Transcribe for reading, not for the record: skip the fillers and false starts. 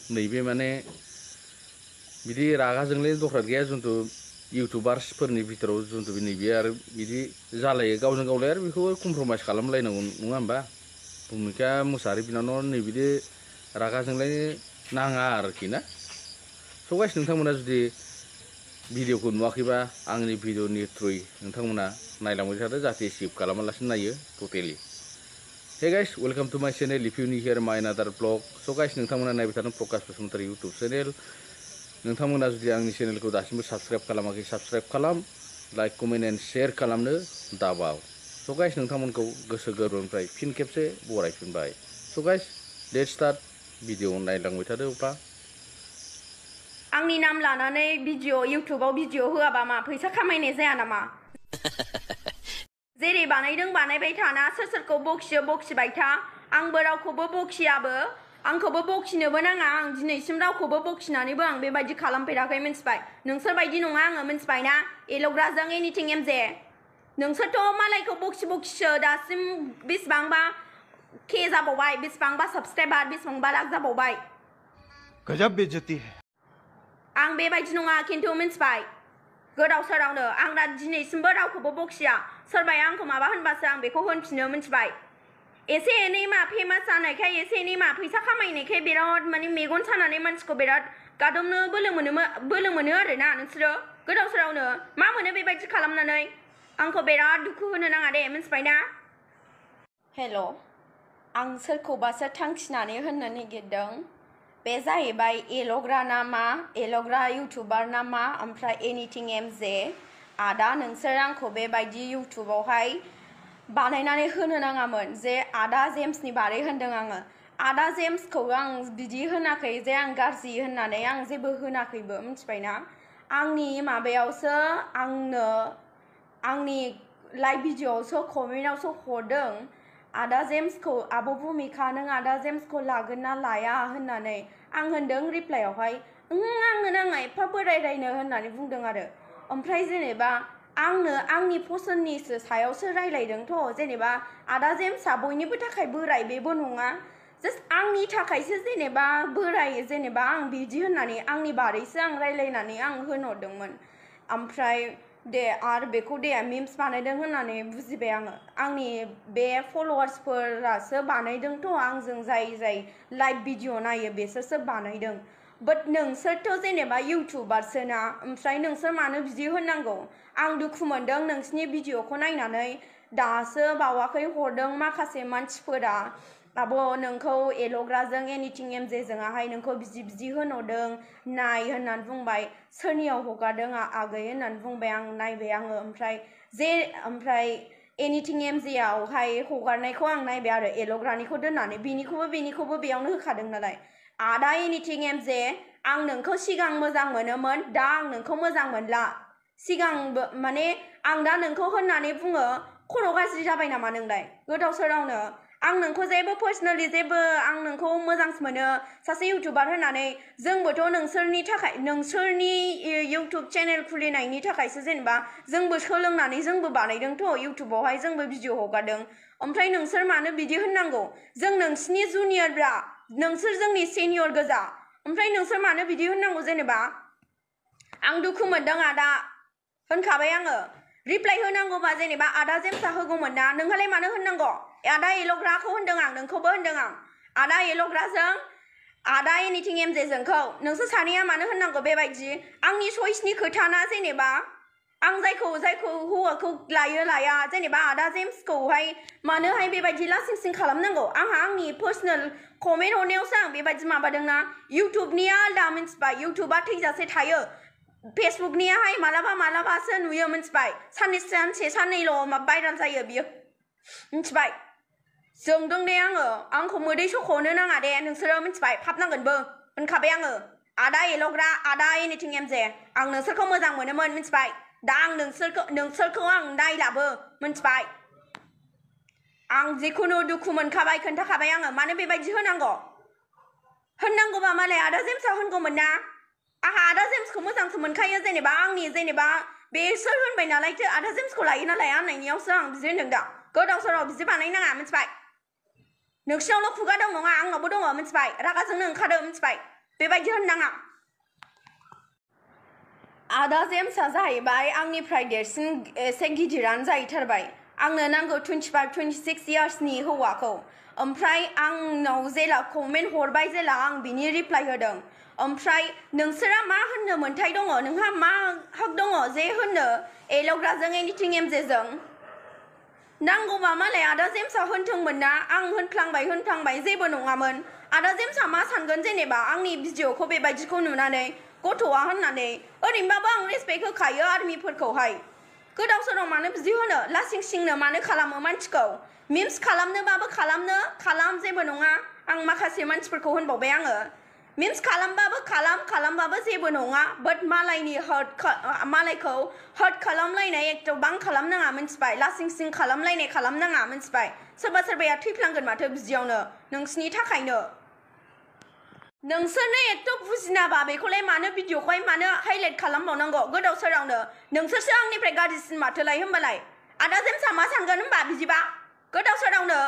नैबे माने बिदि रागाजोंलाय दरखार गैया जुन्थु इउटुबार्सफोरनि भितराव जुन्थु नैबे आरो बिदि जालायो गावजों गावलाय आरो बेखौ कमप्रमाइस खालामलायनांगौ नङा होमबा भुमिका मुसाहारि बिनानाव नैबिदि रागाजोंलाय नाङा आरोखि ना स' गाइस नोंथांमोना जुदि भिडिअखौ नुवाखैबा आंनि भिडिअनि थ्रुयै नोंथांमोना नायलांबाय थादो जाहाथे स्किप खालामालासिनो नायो टटेलि hey guys welcome to my channel if you new here my another blog स' गाइस नोंथांमोना नायबाय थादों प्रकाश बसुमतारी इउटुब चेनेल नोंथांमोना जुदि आंनि चेनेलखौ दासिमबो साबस्क्राइब खालामाखै साबस्क्राइब खालाम लाइक कमेन्ट एन्ड शेयार खालामनो दाबाव स' गाइस नोंथांमोनखौ गोसो गोरबोनिफ्राय फिन खेबसे बरायफिनबाय स' गाइस लेट्स स्टार्ट भिडिअ नायलांबाय थादो अब्ला आंनि नाम लानानै भिडिअ इउटुबाव भिडिअ होआबा मा फैसा खामायनाय जाया नामा जेरै बानायदों बानायबाय थाना सोर सोरखौ बखियो बखिबाय था आंबो रावखौबो बखियाबो आंखौबो बखिनोबो नाङा आं दिनैसिम रावखौबो बखिनानैबो आं बेबायदि खालामफेराखै मिन्थिबाय नोंसोर बायदि नङा आङो मिन्थिबाय ना एल'ग्राजों एनिथिं एमजे नोंसोरथ' मालायखौ बखिसो दासिम बेसेबांबा के जाबावबाय बेसेबांबा साबस्क्राइबार बेसेबांबा लाख जाबावबाय गजब बेइज्जती है आं बेबायदि नङा खिन्थु मिन्थिबाय गोदाव सोरावनो आं दा दिनैसिमबो रावखौबो बखिया सोरबाया आंखौ माबा होनबासो आं बेखौ होनफिनो मिन्थिबाय एसे एनै मा फेमास जानायखाय एसे एनै मा फैसा खामायनायखाय बिराद माने मेगन सानानै मानसिखौ बिराद गादबनो बोलो मोनो आरोना नोंसोरो गोदाव सोरावनो मा मोनो बेबायदि खालामनानै आंखौ बिराद दुखु होनो नाङा दे मिन्थिबाय ना हेल' आं सोरखौबासो थांखिनानै होननो नागिरदों बे जाहैबाय एल'ग्रा ना मा एल'ग्रा इउटुबार ना मा ओमफ्राय एनिथिं एमजे आदा नोंसोर आंखौ बेबायदि इउटुबावहाय बानायनानै होनो नाङामोन जे आदा जेम्सनि बारै होनदों आङो आदा जेम्सखौ आं बिदि होनाखै जे आं गाज्रि होननानै आं जेबो होनाखैबो मिन्थिबायना आंनि माबायावसो आंनो आंनि लाइभ भिडिअ'आवसो कमेन्टआवसो हरदों आदा जेम्सखौ आब' भुमिका नों आदा जेम्सखौ लागोन ना लाया होननानै आं होनदों रिप्लाइआवहाय आंनो नाङा एफा बोरायरायनो होननानै बुंदों आरो ओमफ्राय जेनेबा आंनो आंनि पसन्दनिसो सायावसो रायलायदोंथ' जेनेबा आदा जेम्सआ बयनिबो थाखाय बोराय बेबो नङा जास्ट आंनि थाखायसो जेनेबा बोराय जेनेबा आं बिदि होननानै आंनि बारैसो आं रायलायनानै आं होनहरदोंमोन ओमफ्राय दे आरो बेखौ दे मिम्स बानायदों होननानै बुजिबाय आङो आंनि बे फल'वार्सफोरासो बानायदोंथ' आंजों जाय लाइभ भिडिअ नायो बेसोरसो बानायदों बाट नोंसोरथ' जेनेबा इउटुबारसो ना ओमफ्राय नोंसोर मानो बिदि होननांगौ आं दुखु मोनदों नोंसिनि भिडिअखौ नायनानै दासो बावाखै हरदों माखासे मानसिफोरा आब' नोंखौ एल'ग्राजों एनिथिं एमजेजोंहाय नोंखौ बिदि होनहरदों नाय होननानै बुंबाय सोरनियाव हगारदों आगै होननानै बुंबाय आं नायबाय आङो ओमफ्राय एनिथिं एमजेआवहाय हगारनायखौ आं नायबाय आरो एल'ग्रानिखौ दोननानै बेनिखौबो बेयावनो होखादों नालाय आदा एनिथिं एमजे आं नोंखौ सिगां मोजां मोनोमोन दा आं नोंखौ मोजां मोनला सिगांबो माने आं दा नोंखौ होननानै बुङो खर' गाज्रि जाबाय नामा नोंलाय गोदाव सोरावनो आं नोंखौ जेबो पार्सनेलि जेबो आं नोंखौ मोजांसो मोनो सासे इउटुबार होननानै जोंबोथ' नोंसोरनि थाखाय नोंसोरनि इउटुब चेनेल खुलिनायनि थाखायसो जेनेबा जोंबो सोलोंनानै जोंबो बानायदोंथ' इउटुबावहाय जोंबो भिडिअ हगारदों ओमफ्राय नोंसोर मानो बिदि होननांगौ जों नोंसिनि जुनियरब्रा नोंसोर जोंनि सेनियर गोजा ओमफ्राय नोंसोर मानो बिदि होननांगौ जेनेबा आं दुखु मोनदों आदा होनखाबाय आङो रिप्लाइ होनांगौबा जेनेबा आदा जेम्सआ होगौमोन ना नोंहालाय मानो होननांगौ आदा एल'ग्राखौ होनदों आं नोंखौबो होनदों आं आदा एल'ग्राजों आदा एनिथिं एमजेजोंखौ नोंसोर सानैया मानो होननांगौ बेबायदि आंनि चइसनि खोथा ना जेनेबा आं जायखौ हौवाखौ लाया जेनेबा आदा जेम्सखौहाय मानोहाय बेबायदि लासिं सिं खालामनांगौ आंहा आंनि पार्सनेल कमेन्ट हरनायावसो आं बेबायदि माबादोंना इउटुबनिया आलदा मिन्थिबाय इउटुबा थैजासे थायो फेसबुकनियाहाय मालाबासो नुयो मिन्थिबाय सानसे साननैल' भाइराल जायो बियो मिन्थिबाय जोंदों दे आंखौ मोदै सख'नो नाङा दे नोंसोरो मिन्थिबाय फाबनांगोनबो होनखाबाय आङो आदा एल'ग्रा आदा एनिथिं एमजे आं नोंसोरखौ मोजां मोनोमोन मिन्थिबाय दा आं नोंसोरखौ आं नायलाबो मिन्थिबाय आं जिखुनु दुखु मोनखाबाय खोन्थाखाबाय आङो मानो बेबायदि होननांगौबा मालाय आदा जेम्सआ होनगौमोन ना आंहा आदा जेम्सखौ मोजांसो मोनखायो जेनेबा बेसोर होनबाय नालायथो आदा जेम्सखौ लायो ना लाया होननायनियावसो आं बिदि होनदों दा गोदाव सोराव बिदि बानायनाङा मिन्थिबाय नोंसिनावल' खुगा दं नङा आंनावबो दङ मिन्थिबाय रागा जोंनो ओंखारो मिन्थिबाय बेबायदि होननाङा आदा जेम्सआ जाहैबाय आंनिफ्राय देरसिन एसे गिदिरानो जाहैथारबाय आंनो नांगौ 25-26 इयार्सनि हौवाखौ ओमफ्राय आंनाव जेला कमेन्ट हरबाय जेला आं बिनि रिप्लाइ होदों ओमफ्राय नोंसोरा मा होननो मोन्थाय दङ नोंहा मा हक दङ जे होननो एल'ग्राजों एनिथिं एमजेजों नांगौबा मालाय आदा जेम्सआ होनथोंमोन ना आं होनफ्लांबाय जेबो नङामोन आदा जेम्सआ मा सानगोन जेनेबा आंनि भिडिअखौ बेबायदिखौ नुनानै गथ'आ होननानै ओरैनोबाबो आं रेसपेक्ट होखायो आर्मिफोरखौहाय गोदाव सोराव मानो बिदि होनो लासिं सिंनो मानो खालामो मानसिखौ मिम्स खालामनोबाबो खालाम जेबो नङा आं माखासे मानसिफोरखौ होनबावबाय आङो मिम्स खालामबाबो जेबो नङा बाट मालायखौ हार्ट खालामलायनाय एथबां खालामनाङा मिन्थिबाय लासिं सिं खालामनाङा मिन्थिबाय सोरबाया थैफ्लांगोन माथो बिदियावनो नोंसिनि थाखायनो नोंसोरनो एथ' बुजिनाबा बेखौलाय मानो भिडिअखौहाय मानो हाइलाइट खालामबावनांगौ गोदाव सोरावनो नोंसोरसो आंनिफ्राय गाज्रिसिन माथोलाय होमबालाय आदा जेम्सआ मा सानगोन होमबा बिदिबा गोदाव सोरावनो